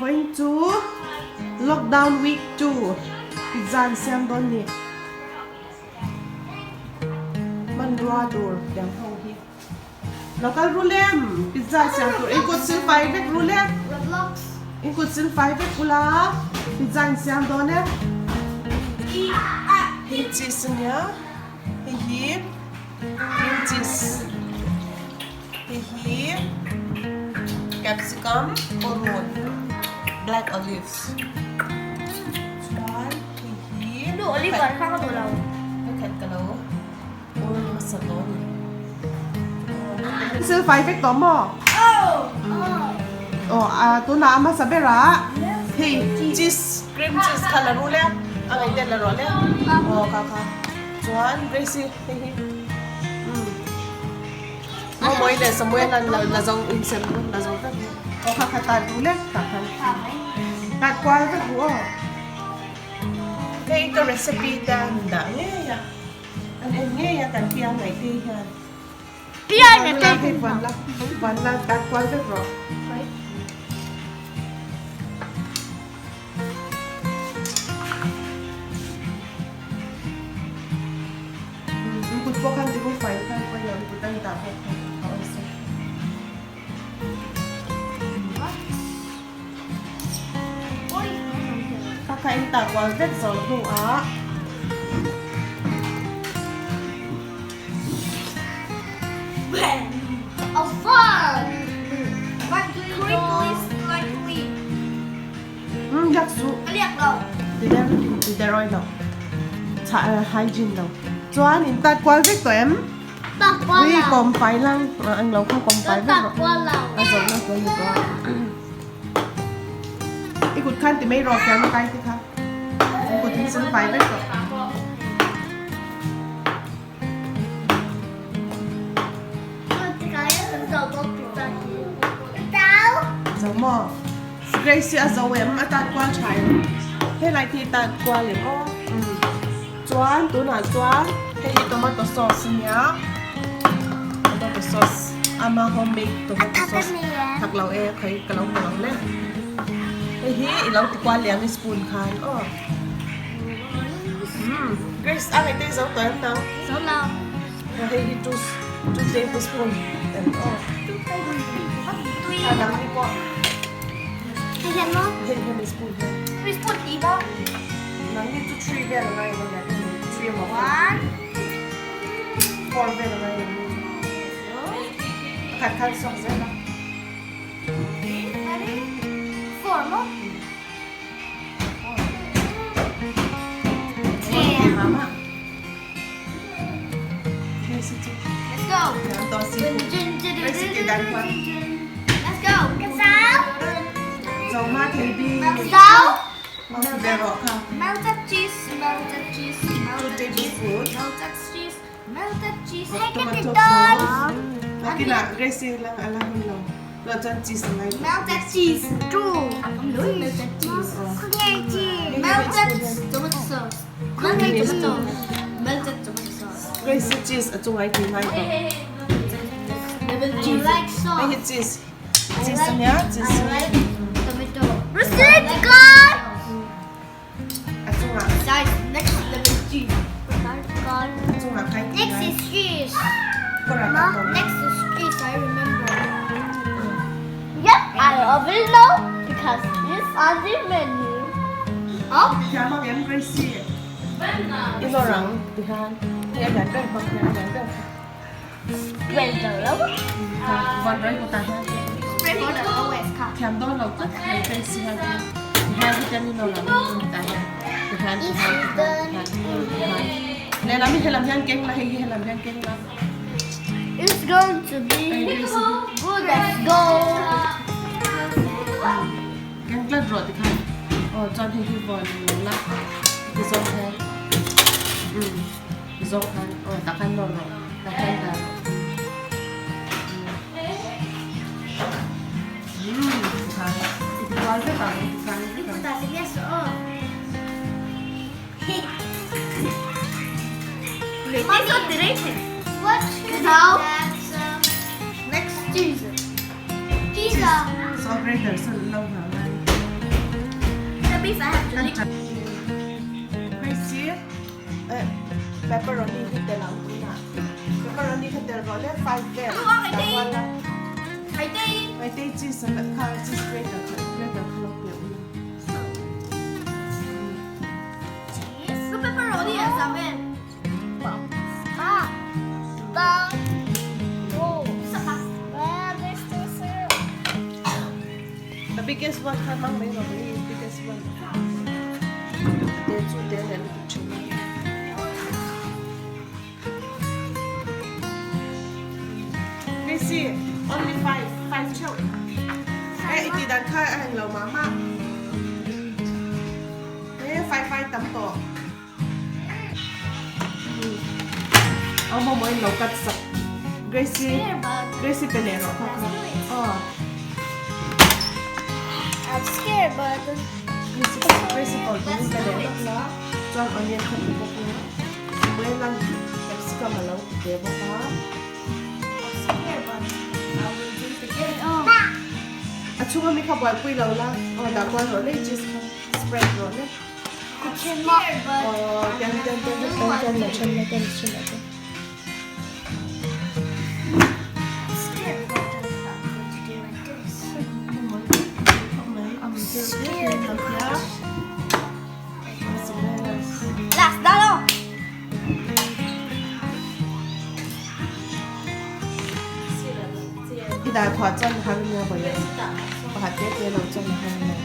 Vawiin chu lockdown week 2 pizza an siam dawn ni. Hmanrua tur tiang ho hi. Lo kal ru lem pizza siam tur in kut sil fai vek ru le. In kut sil fai vek ula pizza in siam dawn e. Hei cheese ania hei hi cream cheese hei hi capsicum purun black olives chuan hei hi pakhat ka lo. Ur hmasa tawh a ni. Sil fai vek tawh maw? Aw a tunah a hmasa berah hei cheese cream cheese kha la ru le a ngaih te la rawh le aw kha kha chuan Gracie hei hi umm Mawmawii leh Samuel an la zo insem la zo vek aw kha kha tat ru le tah khan tat kual vek ru aw hei ka recipe te an dah ngei a. An en ngei a kan piang ngaih te hian. Piang ngaih te. Hei van la van la tat kual vek rawh. In kut pawh khan tibu fai khan pawh hian kut an dah bawk kha a awlsam. Ka kha in tak kual vek zawh hnuah Umm liak suh Ti der awi lo Chah hygiene lo Chuan in tat kual vek tawh em? Ui kawm fai lang ang lo kha kawm fai vek rawh a zawhna chu a ni tawh a i kut khan ti mai rawh fiamna kai te kha i kut hi sil fai vek tawh. Zo maw Grace hi a zo em a tat kual tha em helai khi tat kual em aw chuan tunah chuan hei hi tomato sauce a nia tomato sauce ama homemade tomato sauce thak lo e khawi ka lo hmu lo hle hei hi i lo ti kual liam i spoon khan aw Grace a ngaihte i zo tawh em nang hei hi two tablespoon em aw a dang hi pawh hei hi mi spoon hian. Nang hi chu 3 vel a ngai emaw le 3 emaw 4 vel a ngai emaw pakhat khan suak zel a. 4 maw? Mama. Let's go. Let's go. Zo ma thei bi. Zo. Melted cheese, melted cheese, melted cheese, melted cheese, melted cheese. Tomato sauce. Nakinah Gracie lang ala hun lo. Lo chuan cheese ngai. Melted cheese. True. Melted cheese. Melted tomato sauce. Melted tomato. Melted tomato sauce. Gracie cheese a chungai ti ngai to. I like sauce. Hei hi cheese. Cheese ania cheese. I like tomato. Receipt card. A chungah. Guys, next level cheese. A chungah kai ti Next ngai. is cheese. Kawrah tak Next is cheese, I remember. Yep, I already know because it's on the menu. Oh, Thiam ang em Gracie. I lawr ang tihian. Hei a lian ber bawk hian a lian ber. Thiam dawn lo tlat mai Gracie hian tihian hi ten in lawr ang tah hian tihian tihian tihian tihian tihian lehlam hi helam hian keng la hei hi helam hian keng la. It's going to be good. Let's go. Keng tlat rawh tikhan aw chuan hei hi vawn lo la ti zawng hian umm. Zawng khan aw tah khan nawr rawh tah khan dah rawh umm tikhan i ti kual vek ang i ti fai vek ang. Next cheese. Saw grater saw lo hna lai. Gracie eh pepperoni hi tel ang tunah pepperoni kha tel rawh le five vel dah kual la Maitei cheese a kha cheese grater kha grater kha lo pe ula. The biggest one kha hmang mai rawh i biggest one te chu te leh lutuk thin a. Gracie only five five theuh e i tih dan kha a englo mah mah e five five tam tawh. Aw maw maw in lo cut sak Gracie Gracie pe leh rawh kha kha aw I'm scared but Gracie Gracie pawh tum in pe leh lawk la chuan onion kha ti bawk la umbrella capsicum a lo ti ve bawk a I'm scared but I will do it again a chhunga mi kha buaipui lo la aw dah kual rawh le cheese kha spread rawh le. I dah thuah chuan har nia bawi a pakhat te te lo chuan a har nia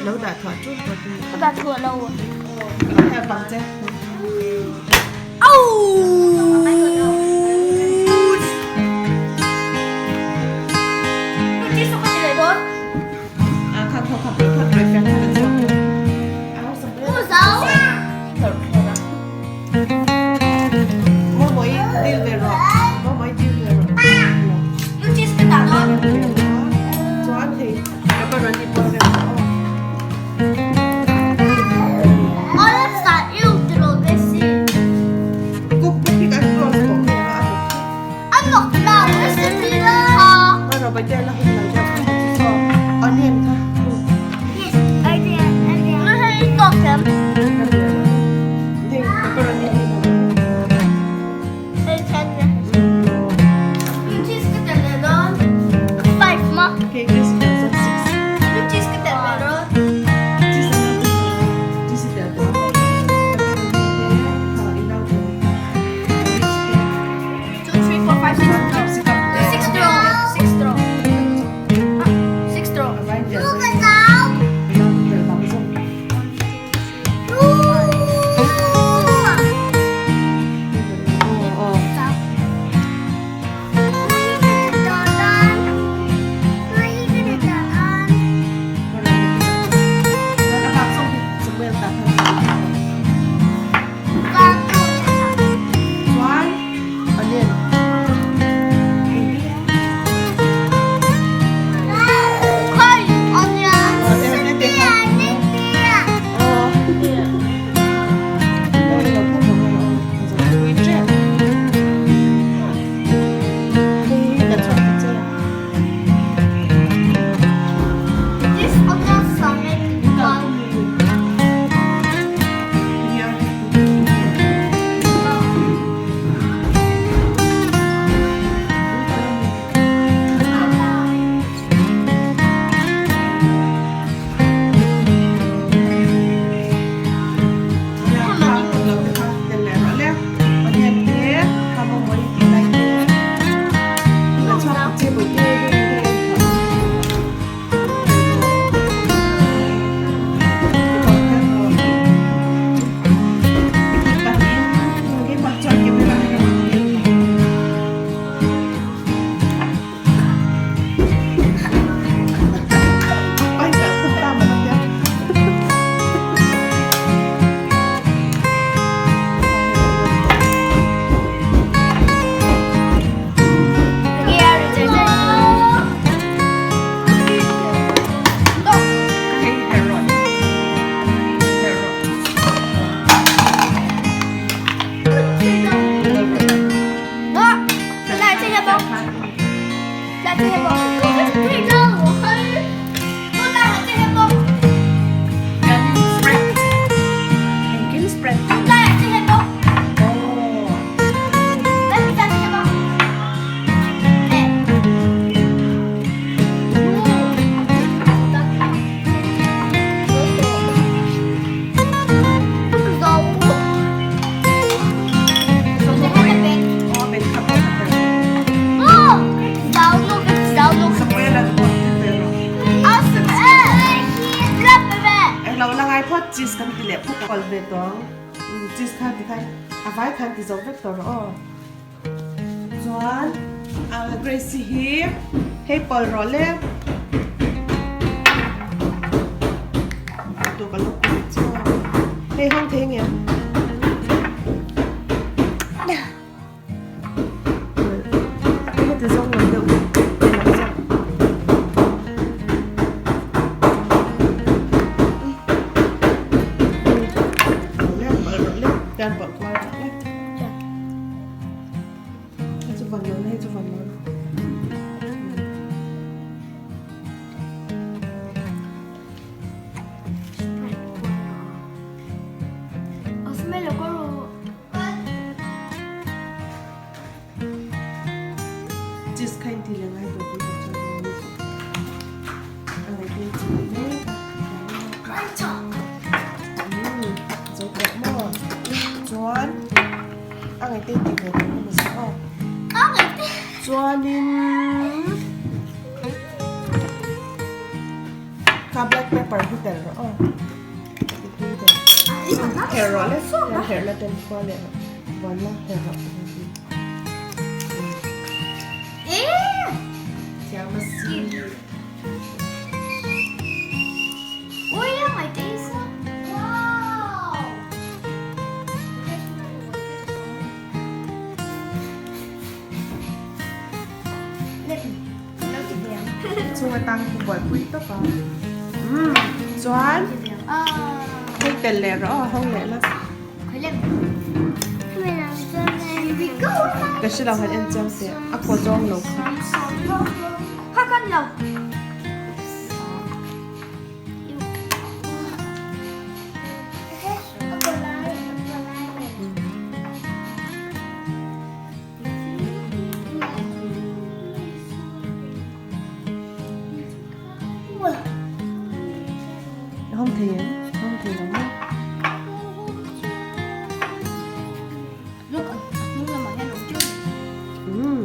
lo dah thuah chu pawh chu Ka dah thuah lo a bang che a kha kha kha kha kha kha Cheese kan ti leh phawt a. Pawlh ve tawh ang. Cheese kha tikhan a vai khan ti zo vek tawh rawh aw. Chuan Gracie hi hei pawlh rawh le. Tur ka lo pawlh chuan hei hawng thei nge. Hei heti zawng lo deuh hi hei lam zawk. Pawlh rawh le, tan pawlh kual rawh le. Hei chu van lo hei chu van lo. Cheese kha in ti leh ngai tawh tih chuan a ngaihtuah chi mek a. Zo tawh maw? Chuan a ngaihtuah tih ve tawh ni se aw. Chuanin kha black pepper hi tel rawh aw. Her rawh le, her la ten khua leh rawh. Vawn la her rawh. Thiam a si. Chung atang chu buaipui tawp a. Umm chuan hei tel leh rawh aw hawng leh la. Ka hre lo han en chiang teh a kaw zawng lo kha. Hawng thei em? Hawng thei lo maw? Umm.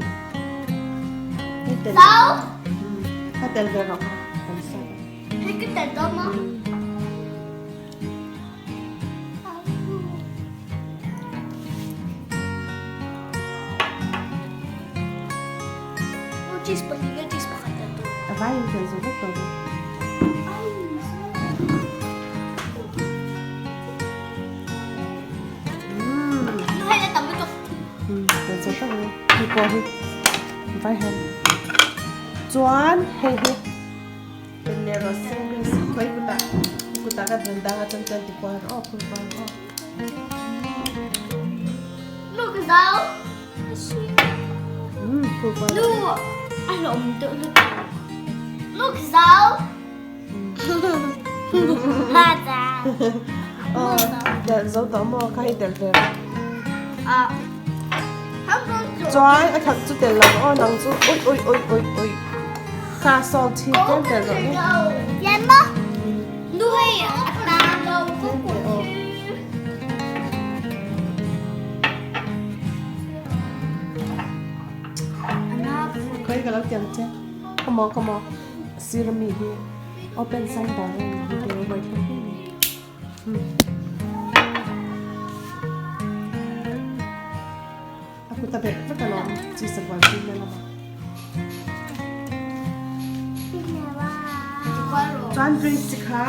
Hei tel. Kha tel ve rawh kha. Kan sa. Hei ka tel dawn maw? A vai in tel zo vek tawh a. Tel zo tak a hei pawh hi vai hian chuan hei hi. Chuan a that chu tel lo aw nang chu ui ui ui ui ui. Kha salt hi tlem tel rawh le. Khawi ka lo tiang che. Come on, come on. Sir mi hi open sign dan a ni hi te uai thleng hle ni. A kut a berh vek alawm chi sabual pui na lamah. Chuan drink chi kha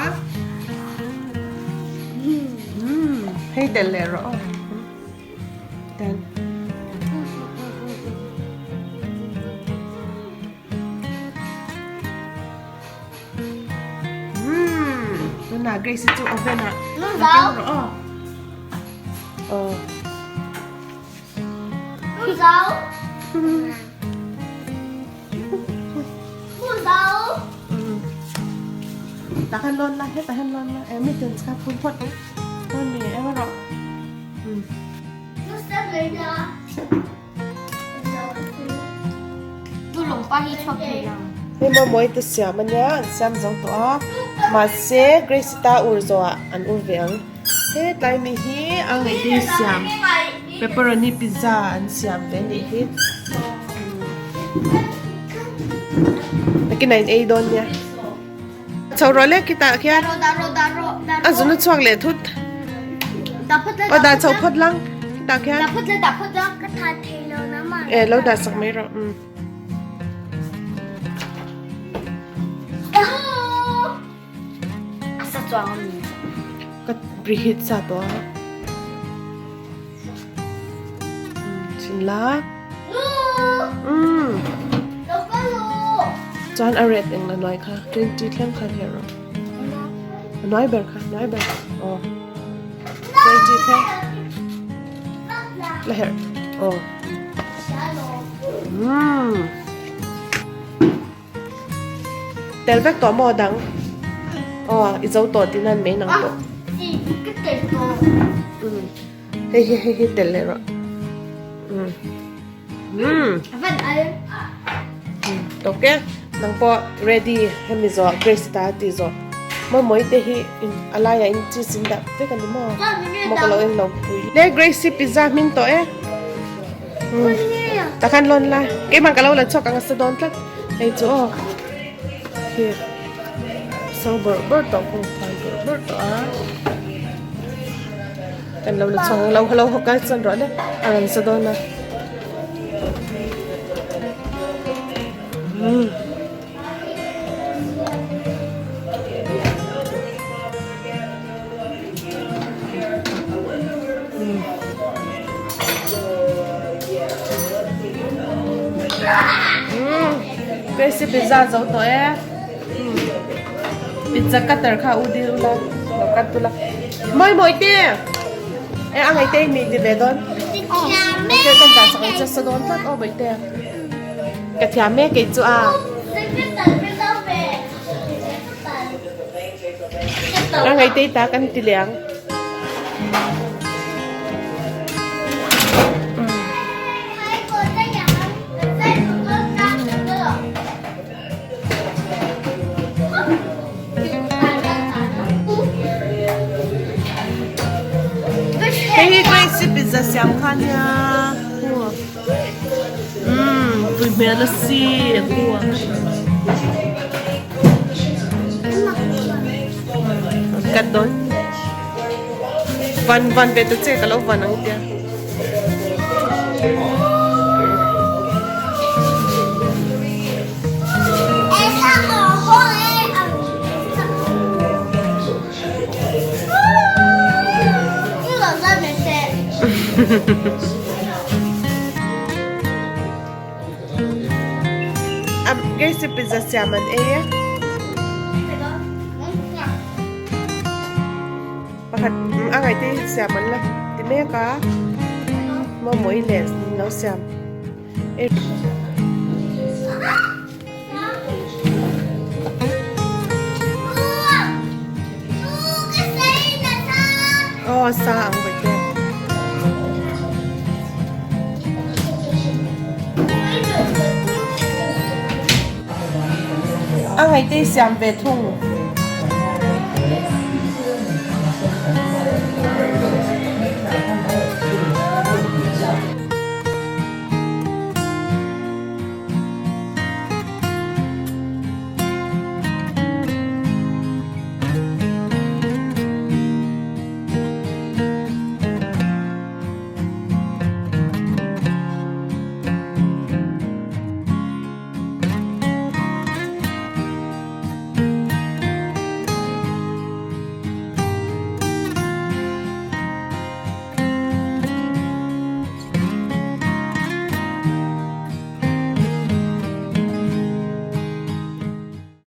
hei tel leh rawh aw ten. Tunah Grace chu oven ah a keng rawh aw. Aw. Tah khan lawn la, hetah hian lawn la, eh mittens kha phun phawt dawn mi eng erawh. Hei maw mawi te siam ania an siam zo tawh a mahse Grace ta ur zawhah an ur ve ang hetlai mi hi a ngaihte siam pepperoni pizza an siam ve anih hi nakinah in ei dawn nia. chho rawh le khitah khian a zun a chhuak leh thut aw dah chho phawt lang khitah khian e lo dah sak mai rawh umm. Ka preheat sa tawh a chhin la umm chuan a red eng la nuai kha 20 thleng khan her rawh a nuai ber kha nuai ber aw 20 thleng la her aw umm Tel vek tawh maw dang? Aw, i zo tawh tih nan mai nang pawh. Umm, hei hi hei hi tel leh rawh. Umm. Umm. Tawk e, nang pawh ready hemi zawh Grace ta tih zawh. Maw mawi te hi a laiah in cheese in dah vek a ni maw? Maw ka lo en lo pui. Le Grace hi pizza hming tawh e. Takhan lawn la keimah ka lo la chhuak ang a sa dawn tlat hei chu aw khi so bawrh bawrh tawh pawh fai bawrh bawrh tawh a kan lo la chhuak ang lo lo haw kal chuan rawh le a rawn sa dawn a umm. Gracie pizza zo tawh e pizza cutter kha u dil ula lo cut ula mawi mawi te e a ngaih te mi ti ve dawn okay kan dah sak ang che sa dawn tlat aw bawihte ka thiam e kei chu a. A ngaitei ta kan ti leh ang. Hei hi Grace pizza siam kha nia. Umm tui hmel a si a ku a. Cut dawn. Van van ve ta che ka lo van ang tia. Grace pizza siam an ei a. Pakhat a ngaihte hi siam an la ti mek a. Mawmawii leh lo siam. Aw sa ang vawi te. A ngaihte i siam ve thung.